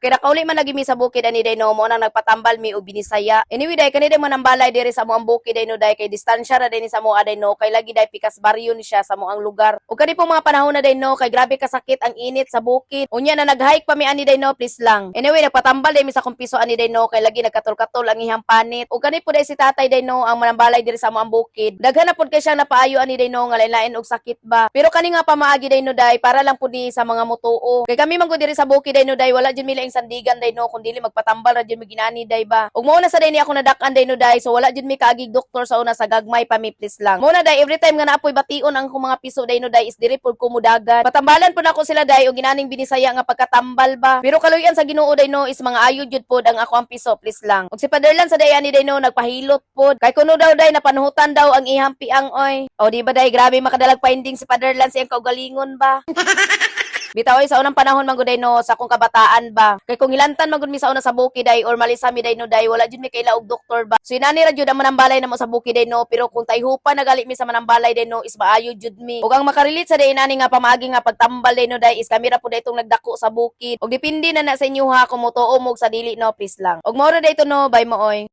Kay nakauli man lagi mi sa bukid ani day no, mo nang nagpatambal mi og binisaya. Anyway day, kani day manambalay diri sa among bukid day no day, kay distansya ra day ni sa moa day no, kay lagi day pikas baryo ni siya sa moang lugar. Ug kani pong mga panahon na day no, kay grabe kasakit ang init sa bukid. Unya na nag-hike pa mi ani day no, please lang. Anyway, nagpatambal day mi sa akong piso ani day no, kay lagi nagkatol-katol ang iyang panit. Ug kani po day si tatay day no, ang manambalay diri sa among bukid. Daghan na pud kay siya napaayo ani day no, nga lain-lain og sakit ba. Pero kani nga pamaagi day no day, para lang pud ni sa mga mutuo. Kay kami man gud diri sa bukid day no day, wala jud mi laing sandigan day no, kun dili magpatambal ra jud mi ginani day ba. Ug mao na sa day ni ako nadak-an day no day, so wala jud mi kaagig doktor sa una, sa gagmay pa mi, please lang. Mao na day, every time nga naapoy bation ang akong mga piso day no day, is diri pud ko mudagan. Patambalan pud nako sila day og ginaning binisaya nga pagkatambal ba. Pero kaluyan sa Ginoo day no, is mga ayo jud pod ang ako ang piso, please lang. Ug si Paderlan sa day ani day no, nagpahilot pod. Kay kuno daw day napanuhutan daw ang ihang piang oy. O di ba day, grabe makadalag finding si Paderlan sa iyang kaugalingon ba. Bitaw ay sa unang panahon man gud no, sa akong kabataan ba. Kay kung hilantan man gud mi sa una sa bukid ay or malisa mi day no day, wala jud mi kaila og doktor ba. So inani ra jud ang manambalay namo sa bukid day no, pero kung tayhupan nagali mi sa manambalay day no, is maayo jud mi. Ug ang makarelate sa day inani nga pamaagi nga pagtambal day no day, is kami ra pud itong nagdako sa bukid. Ug depende na na sa inyo ha kung motuo mo og sa dili no, please lang. Ug mao ra day to no, bye mo oy.